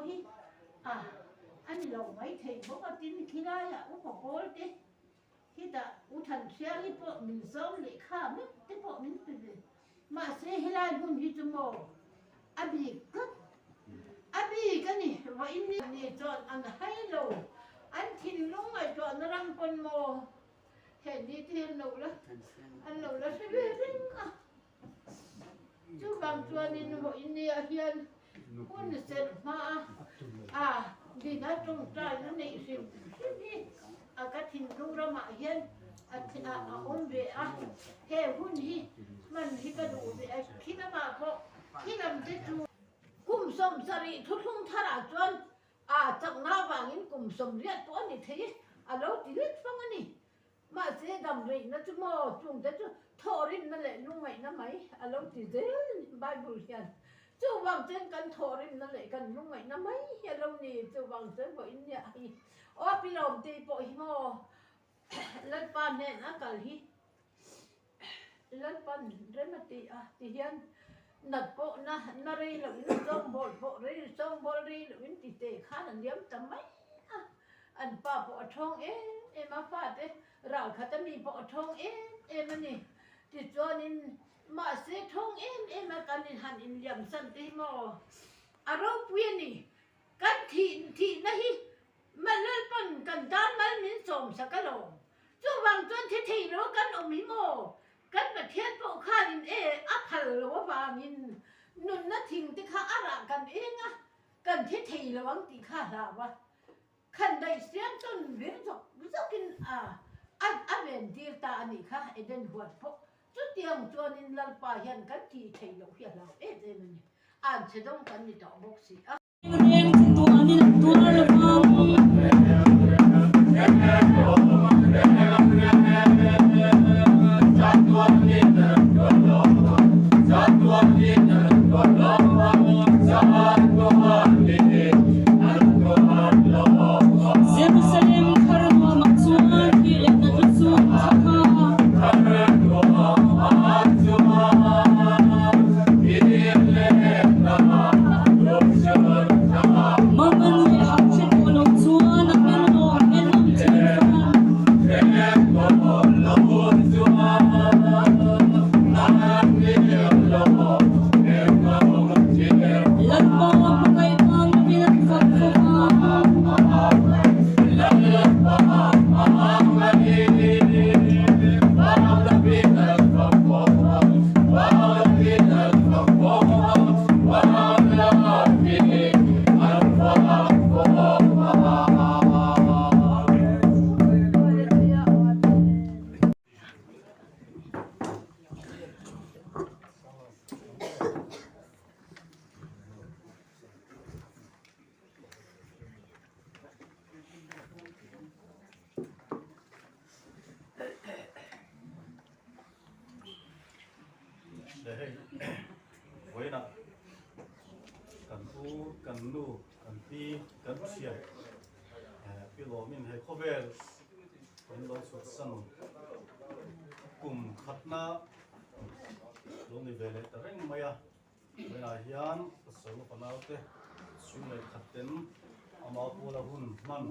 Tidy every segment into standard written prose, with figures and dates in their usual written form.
hi a a ni lo maithei bawk a, tin khilaiah upa pawl te Khitah U Thanhriali pawh min zawm leh kha meuh te pawh min pe ve. Mahse helai hmun hi chu maw a bik tlat. A bik a ni, vawiin ni ni chuan an hai lo. An thinlung ngaihtuahna ram pawn maw he ni te hi an lo la an lo la hre ve reng a. Chuvang chuanin vawiin ni ah hian hun serh hma a dina tawngtaina neih hrim hrim hi a ka thinlung ramah hian a awm ve a, he hun hi hman hi ka duh ve a, khi lamah pawh khi lam te chu kum 70 thuthlung tharah chuan a chakna avangin kum 80 pawh a ni thei e, a lo ti lek fang a ni. Mahse dam reihna chu maw chungte chu thawhrimna leh lungngaihna mai a lo ti zel a ni Bible hian. Chuvang chuan kan thawhrimna leh kan lungngaihna mai hi a lo ni. Chuvang chuan vawiin nia hi aw pi Lawmtei pawh hi maw Lalpa hnen a kal hi Lalpan rem a ti a ti hian nat pawh na na rei loh in sawngbawl pawh rei sawngbawl rei loh in ti te khan a liam ta mai a. An pa pawh a thawng em em a, fate ral khat a mi pawh a thawng em em a ni. Tichuanin mahse thawng em em a kan in han inliam san te hi maw a ropui a ni. Kan thih thihna hi Lalpan kan tan mal min sawm sak alawm. Chuvang chuan thi thei lo kan awm hi maw kan Pathian pawh khanin e a phal lo avangin nunna thing te kha a rah kan eng a, kan thi thei lo ang tih kha a hlau a. Khan daih siam tawn vir zawk zawkin a a ven tir ta a nih kha Eden huan pawh chutiang chuanin Lalpa hian kan tih theih loh hi a hlau em em a ni. An chhe dawng kan ni tawh bawk si a. Jerusalem thar nuamah chuan thih leh natna chu a thla a. Mangan leh hauhre tawh lo chuan a hmel lawm en awm thin fan. Lalpa hmangaih vangin an fak fo a. Vawiinah kan u, kan nu, kan pi, kan thian pi lawmin he khawvel kan lo chhuahsan kum khatna lo ni ve leh ta reng mai a. Vawiinah hian pasal fanaute chhung leh khat ten ama pawla hun hman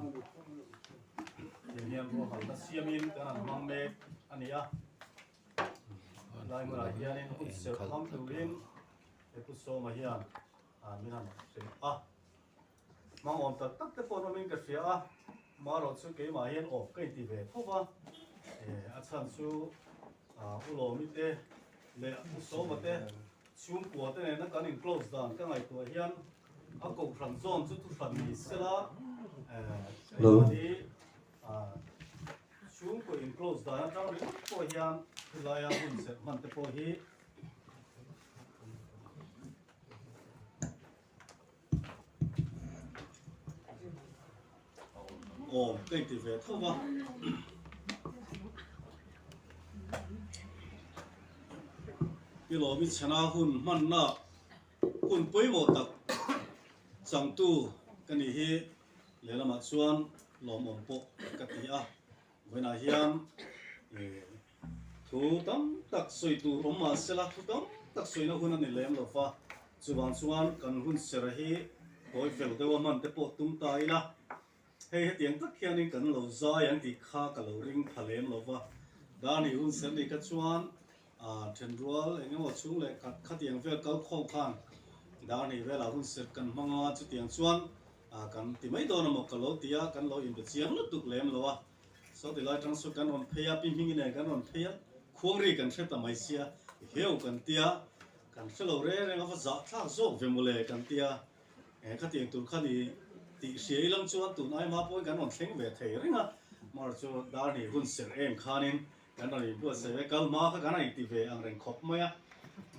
tin hian ruahmanna siamin kan han hmang mek a ni a. Lai hmunah hianin hun serh hmang turin he Pu Sawma hian min han hrilh a. Hmang awm tak tak te pawh an awmin ka hria a, marawh chu keimah hian awp ka inti ve tho va, a chhan chu U Lawmi te leh U Sawma te chhungkua te nena kan in close dan ka ngaihtuah hian a kohhran zawn chu thuhran ni sela keimahni chhungkua in close dan atang ringawt pawh hian khulaia hun serh hman te pawh hi Awm ka inti ve tho va. I lawmin chhana hun hmanna hun pawimawh tak changtu ka nih hi lehlamah chuan lawmawm pawh ka ti a. Vawiinah hian Thu tam tak sawi tur awm mahsela thu tam tak sawina hun a ni lem lo va, chuvang chuan kan hun sera hi tawi fel deuh a hman te pawh tum ta ila, hei hetiang tak hianin kan lo zai ang tih kha ka lo ring pha lem lo va. Dani hun ser ni kha chuan thenrual eng emaw chhung leh khat khatiang vel kal khawm khan Dani velah hun ser kan hmang a, chutiang chuan kan ti mai dawn emaw ka lo ti a, kan lo inbe chiang lutuk lem lo a. Saw ti lai tang saw kan rawn phei a, pi hming nen kan rawn phei a, khuangri kan hre ta mai sia, heu kan tia, kan hre lo reng reng a va zah thlak zawk ve mawle kan tia, eh khatiang tur kha ni tih hria ilang chuan tun ai hma pawhin kan rawn thleng ve thei reng a, mar chu dar hnih hun serh em khanin kan rawn inbuatsaih ve, kal hma kha kan rawn inti ve ang reng khawp mai a,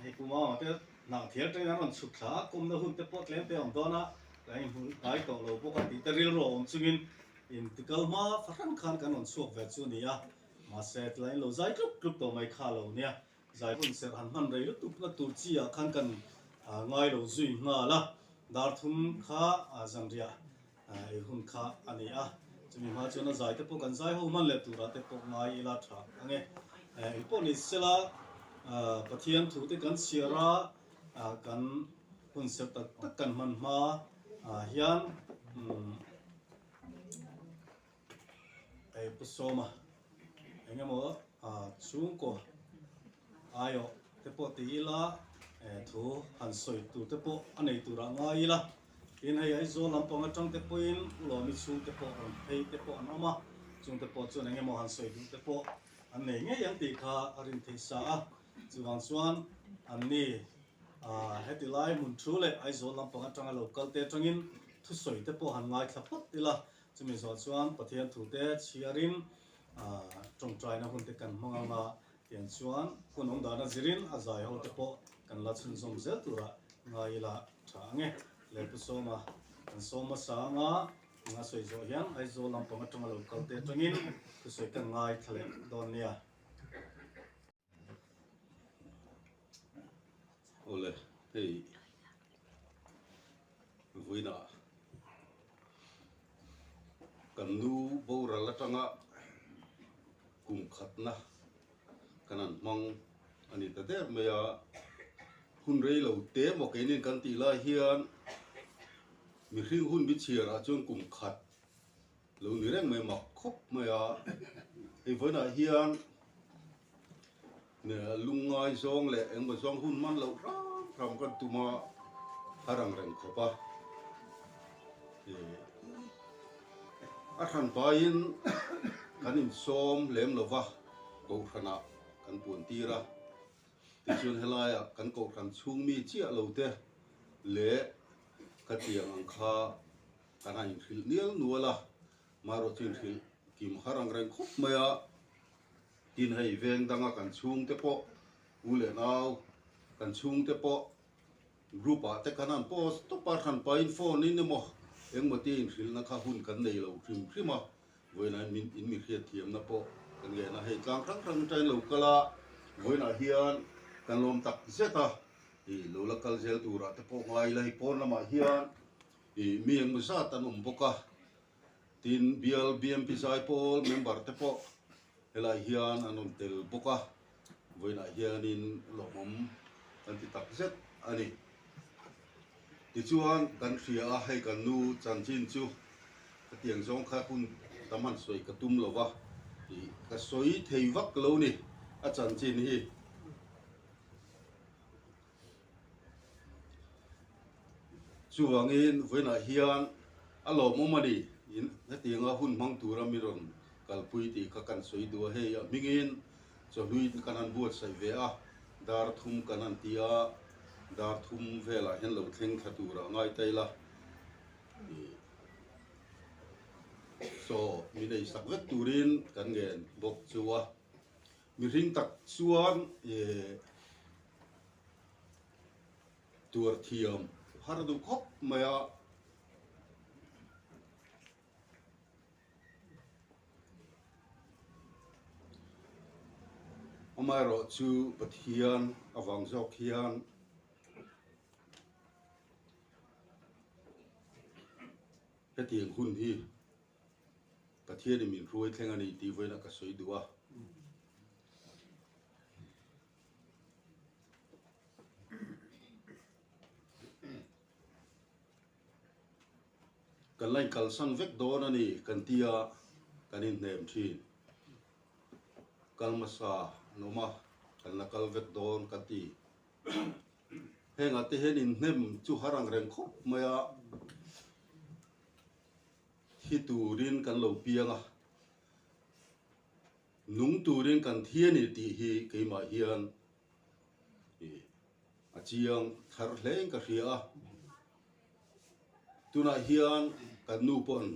hei pu Mama te hnah thial tangin an rawn chhuk thla a, kawmna hun te pawh tlem te a awm dawn a, kan inhmu hnai tawh lo bawk a tih te rilru a awm chungin Intikal hma fahran khan kan rawn chhuak ve chu a ni a, mahse tlai in lo zai tlup tlup tawh mai kha lo nia. Zai hun serh han hman rei lutuk na tur chi ah khan kan ngai lo zui nghal a, dar thum kha zanriah ei hun kha a ni a, chumi hma chuan a zai te pawh kan zai ho hman leh turah te pawh ngai ila tha ang e. Engpawh ni sela Pathian thu te kan chhiar a, kan hun serh tak tak kan hman hma hian Hei Pu Sawma eng emaw chhungkaw aiawh te pawh ti ila thu han sawi tur te pawh a nei turah ngai ila tin hei Aizawl lampang atang te pawhin Ulawmi chhung te pawh rawn phei te pawh an awm a chung te pawh chuan eng emaw han sawi duh te pawh an nei ngei ang tih kha a rin theih sa a chuvang chuan an ni Heti lai hmun thu leh Aizawl lampang atanga lo kal te atangin thusawi te pawh han ngaithla phawt ila, chumi zawh chuan Pathian thu te chhiarin tawngtaina hun te kan hmang anga tiang chuan hun awm dana zirin a zai ho te pawh kan la chhunzawm zel turah ngai ila tha ang e. Leh Pu Sawma kan sawm hmasa anga a sawi zawh hian Aizawl lampang atanga lo kal te atangin thusawi kan ngaithla leh dawn nia. Awle hei vawiinah kan nu boral atanga kum khatna kan han hmang a ni ta der mai a, hun rei lo te maw keinin kan tih lai hian mihring hun bi chhiarah chuan kum khat Lo ni reng mai mak khawp mai a, hei vawiinah hian lungngai zawng leh engmaw zawng hun man loh hram hram kan tum a, a rang reng khawp a. A hran paiin kan insawm lem lo va, kohhranah kan puan tir a, tichuan helaiah kan kohhran chhung mi chiah lo te leh khatiang ang kha Kan a inhrilh nial nual a, marawh chu inhrilh kim har ang reng khawp mai a, tin hei veng danga kan chhungte pawh u leh nau kan chhungte pawh group ah te kan han post tawp a, hran pahin phone in emaw engmaw te inhrilhna kha hun kan nei lo hrim hrim a, vawiinah hian min in mi hriatthiamna pawh kan ngen a, hei tlang hrang hrang atangin lo kal a, vawiinah hian kan lawm tak zet a, ih lo la kal zel turah te pawh ngai ila hei pawn lamah hian. Ih mi engmaw zat an awm bawk a, tin bial BMP Zaipawl member te pawh helai hian an rawn tel bawk a, vawiinah hianin lawmawm kan ti tak zet a ni. Tichuan kan hria a, hei kan nu chanchin chu khatiang zawng kha hun tam han sawi ka tum lo va, ih ka sawi thei vak lo ni a chanchin hi. Chuvangin vawiinah hian a lawmawm a ni in hetianga hun hmang tura mi rawn kalpui tih kha kan sawi duh a, hei a hmingin chawhlui te kan han buatsaih ve a, dar thum kan han ti a, dar thum velah hian lo thleng thla turah ngai ta ila chaw min ei sak vek turin kan ngen bawk chu a. Mihring tak chuan tuar thiam har duh khawp mai a. Amaherawh chu Pathian avang zawk hian hetiang hun hi Pathianin min hruai thleng a ni tih vawiinah ka sawi duh a. Kan la inkalsan vek dawn a ni kan tia kan inhnem thin. Kal hmasa an awm a, kan la kal vek dawn ka ti. Hengah te hian inhnem chu har ang reng khawp mai a, thi turin kan lo piang a, nung turin kan thi a ni tih hi keimah hian a chiang thar hlein ka hria a. Tunah hian kan nu paw'n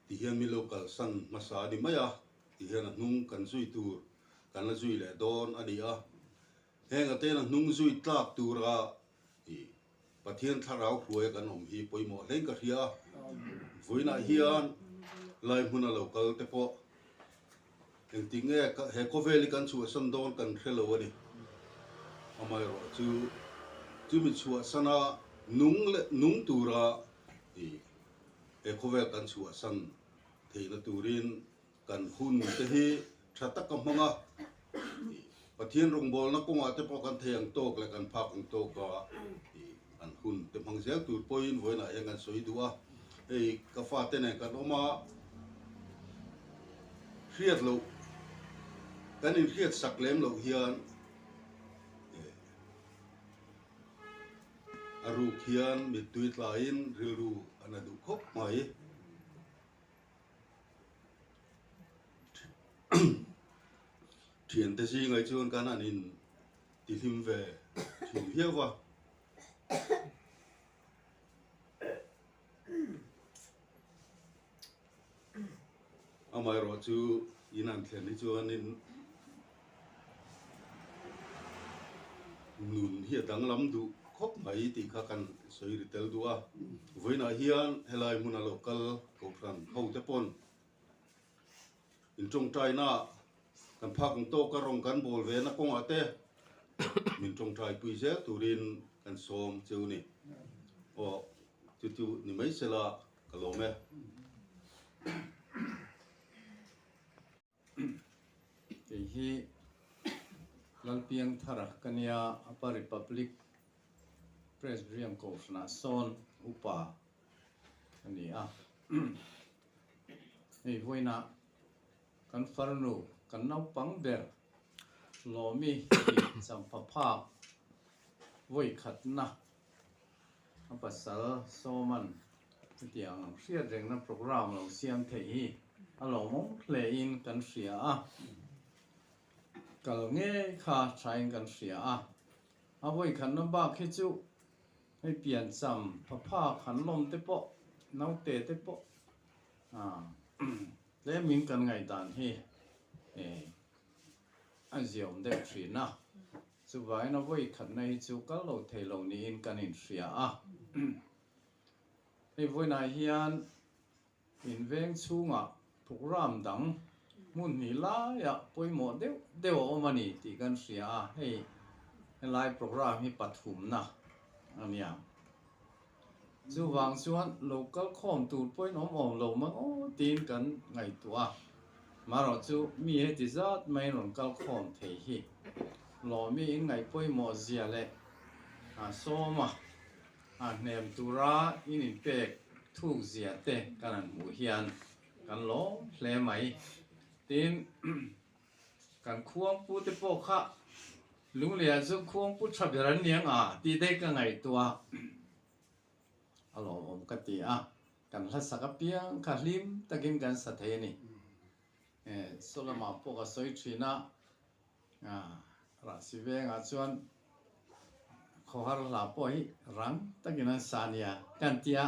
ti hian min lo kalsan hmasa a ni mai a, ti hian a hnung kan zui tur kan la zui leh dawn a ni a. Heng aten a hnung zui tlak tura Pathian thlarau hruaia kan awm hi pawimawh hlein ka hria a. Vawiinah hian lai hmuna lo kal te pawh engtik nge he khawvel hi kan chhuahsan dawn kan hre lo a ni. Amaherawhchu chumi chhuahsana nung leh nung tura he khawvel kan chhuahsan theihna turin kan hun te hi tha taka hmang a, Pathian rawngbawlna kawngah te pawh kan thei ang tawk leh kan phak ang tawka kan hun te hmang zel tur pawhin vawiinah hian kan sawi duh a, hei ka fate nen kan awm a, hriat loh kan inhriat sak lem loh hian a ruk hian mittui tlaiin rilru a na duh khawp mai. Thiante zingai chuan kan han in ti hlim ve thin viau a. Amaherawhchu in han thlen hi chuanin nun hi a danglam duh khawp mai tih kha kan sawi ri tel duh a. Vawiinah hian helai hmuna lo kal Kohhran hote pawn intawngtaina kan phak ang tawka rawng kan bawl ve na kawngah te min tawngtai pui zel turin kan sawm cheu ni. Aw chu chu ni mai sela ka lawm e. Kei hi Lalpiangthara ka nia, Upper Republic Presbyterian Kohhranah sawn upa a ni a. Hei vawiinah kan farnu kan naupang ber Lawmi tih champha phak vawi khatna a pasal Sawman chutiang ang hriat rengna programme lo siam theih hi a lawmawm hlein kan hria a, kal ngei kha thain kan hria a, a vawi khatna bak hi chu Hei piancham phapha khan lawm te pawh naute te pawh tlemin kan ngaihdan hi a ziawm deuh thin a, chuvangin a vawi khatna hi chu kal lo thei lo niin kan inhria a. Hei vawiinah hian inveng chhungah programme dang hmun hnih laiah pawimawh deuh deuh a awm a ni tih kan hria a, hei helai programme hi pathumna a nia. Chuvang chuan lo kal khawm tur pawhin awm awm lo mang aw tiin kan ngaihtuah a, marawh chu mi heti zat maiin rawn kal khawm thei hi lawmi in ngaih pawimawh zia leh a sawm a. A hnem tura in inpek thuk zia te kan han hmuh hian kan lawm hle mai. Tin, kan khuangpu te pawh kha Lungleiah chu khuangpu tha ber an ni ang a tih daih ka ngaihtuah a lawmawm ka ti a, kan hlasak apiang kha hlim takin kan sa thei a ni. Saw lamah pawh ka sawi thin a, Rahsi vengah chuan khawhar hla pawh hi rang takin an sa nia kan ti a,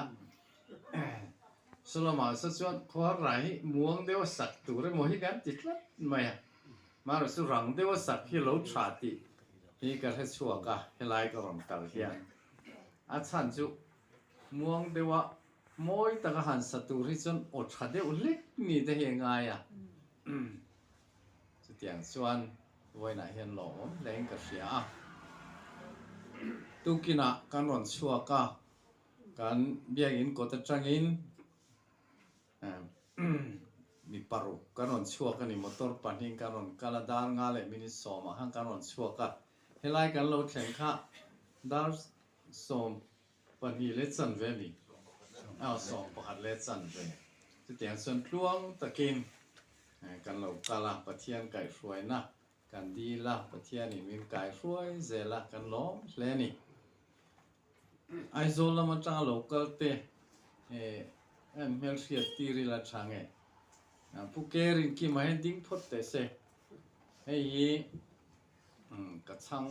saw lamah saw chuan khawhar rai hi muang deuha sak tur emaw hi kan ti tlat mai a, mahrawh chu rang deuha sak hi lo tha tih hi ka hre chhuak a, helai ka rawn kal hian a chhan chu muang deuha mawi taka han sa tur hi chuan aw tha deuh hlek ni te hi a ngai a. Chutiang chuan vawiinah hian lawmawm hlein ka hria a. Tukinah kan rawn chhuak a, kan biakinn kawt atangin mi paruk kan rawn chhuak a ni, motor pahnih kan rawn kal a, dar nga leh minute sawmah khan kan rawn chhuak a. Helai kan lo thleng kha dar 12 leh chanve a ni. Aw 11 leh chanve. Chutiang chuan tluang takin kan lo kal a, Pathian kaihhruaina kan dil a, Pathianin min kaihruai zel a, kan lawm hle a ni. Aizawl lam atanga lo kal te an hmelhriat tir ila tha nge? Pu Kerin Kima hian ding phawt teh se. Hei hi ka chhang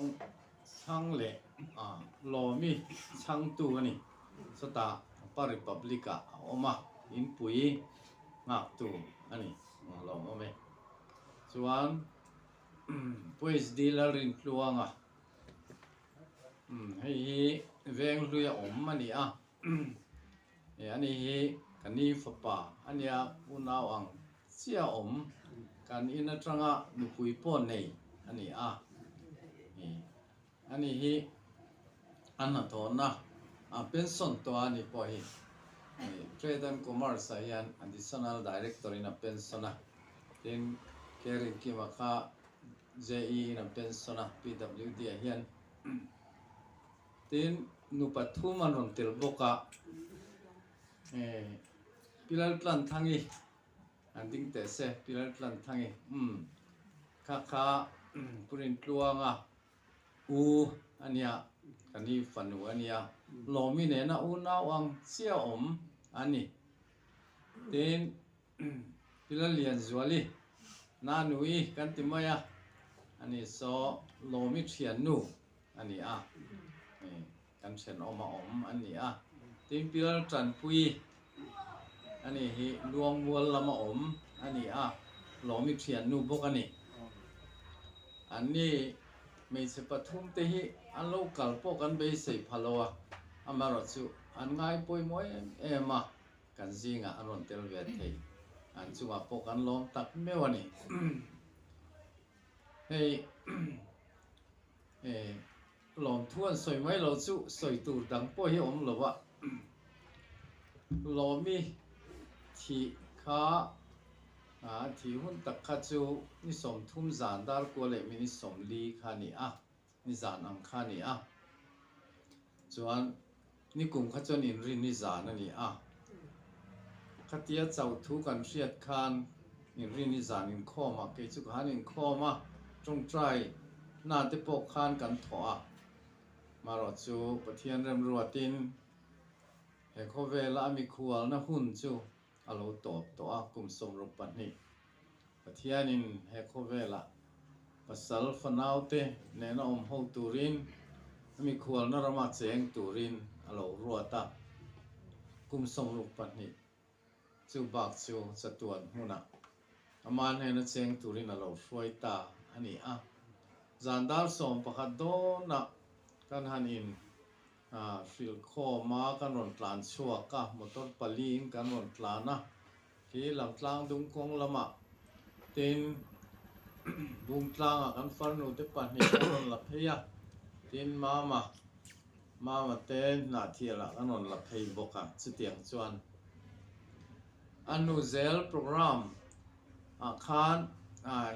chhang leh Lawmi chhangtu a ni. Chutah Pa Republic ah a awm a, inpui nghaktu a ni. Lawm awm e. Chuan Pu HD Lalrintluanga Hei hi veng hlui a awm a ni a, ani hi ka ni fapa a nia unau ang chiah a awm, kan in atanga nupui pawh nei a ni a, ani hi a hnathawhna a pension tawh a ni pawh hi Trade and Commerce ah hian Additional Director in a pension a, tin Caring Kima kha JE in an pension a, PWD ah hian tin nu pathum an rawn tel bawk a, Pi Laltlanthangi an ding teh se, Pi Laltlanthangi umm kha kha Pu Rintluanga u a nia, ka ni fanu a nia, Lawmi nena unau ang chiah awm a ni. Tin Pi Lallianzuali, Nanui kan ti mai a, ani saw Lawmi thiannu a ni a, kan thenawm a awm a ni a. Tin Pi Laltanpuii ani hi Luangmual lama awm a ni a, Lawmi thiannu bawk a ni. Anni hmeichhe pathum te hi an lo kal pawh kan beisei pha lo a, amaherawhchu an ngai pawimawh em em a. Kan zingah an rawn tel ve thei. An chungah pawh kan lawm tak meuh a ni. Hei lawmthu an sawi mai lo chu sawi tur dang pawh hi a awm lo a. Lawmi thih kha a thih hun tak kha chu ni 30 zan dar kua leh minute 40 kha a ni a, ni zan ang kha a ni a. Chuan Nikum kha chuan inrin ni zan a ni a, khatia chauh thu kan hriat khan inrin ni zan inkhawm a, kei chu ka han inkhawm a, tawngtai hna te pawh khan kan thawh a, marawh chu Pathian remruatin he khawvela a mikhualna hun chu a lo tawp tawh a, kum 62 Pathianin he khawvela pasal fanaute nena awm ho turin a mikhualna rama cheng turin a lo ruat a, kum 62 chu bak chu chatuan hmunah ama hnena cheng turin a lo hruai ta a ni a. Zan dar 11 dawnah kan han in hrilh khawm a, kan rawn tlan chhuak a, motor paliin kan rawn tlan a. Khi lamtlang dung kawng lamah tin Bungtlangah kan farnu te pahnih kan rawn la phei a, tin Mama, Mama te Hnahthialah kan rawn la phei bawk a, chutiang chuan a nu zel program ah khan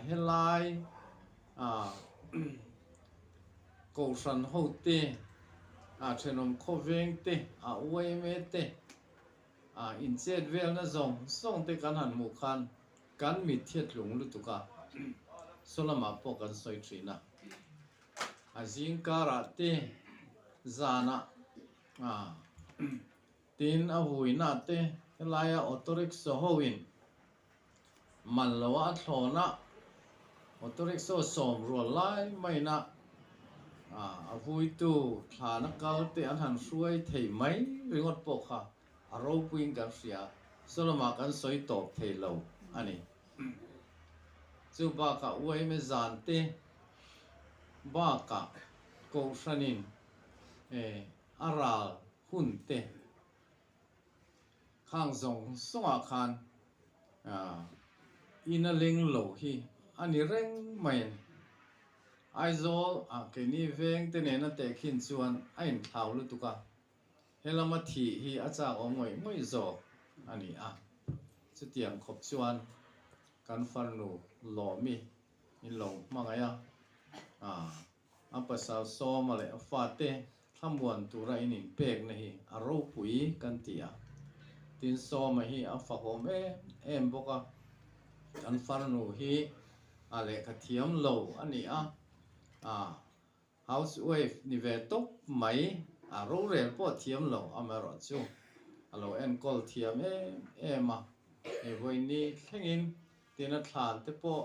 helai Kohhran ho te, thenawm khawveng te, a yma te, A inchet velna zawng zawng te kan han hmuh khan kan mithiat lung lutuk a, saw lamah pawh kan sawi thin a. A zing karah te zanah a tin a huina te helaia auto rickshaw ho in man lo a thlawn a, auto rickshaw sawm rual lai maina a vuitu thlana kal te an han hruai thei mai ringawt pawh kha a ropuiin kan hria, saw lamah kan sawi tawp thei lo a ni. Chu bakah uaime zan te bakah Kohhranin a ral hun te Khang zawng zawngah khan ina leng lo hi a ni reng mai a ni. Aizawl ah keini veng te nena tehkhin chuan a inthlau lutuk a, he lama thih hi a chak awm ngawih ngawih zawk a ni a. Chutiang khawp chuan kan farnu Lawmi in lo hmangaih a, A pasal Sawma leh a fate thlamuan tura in inpekna hi a ropui kan ti a. Tin Sawma hi a fakawm em em bawk a, kan farnu hi a lehkha thiam lo a ni a, ah housewife ni ve tawp mai, a rorel pawh thiam lo amaherawh chu a lo enkawl thiam em em a, hei vawiin thlengin tin a thlan te pawh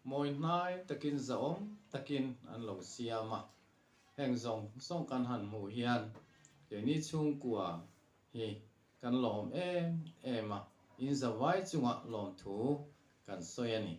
mawi hnai takin zahawm takin an lo siam a, heng zawng zawng kan han hmuh hian keini chhungkua hi kan lawm em em a, in zavai chungah lawmthu kan sawi a ni.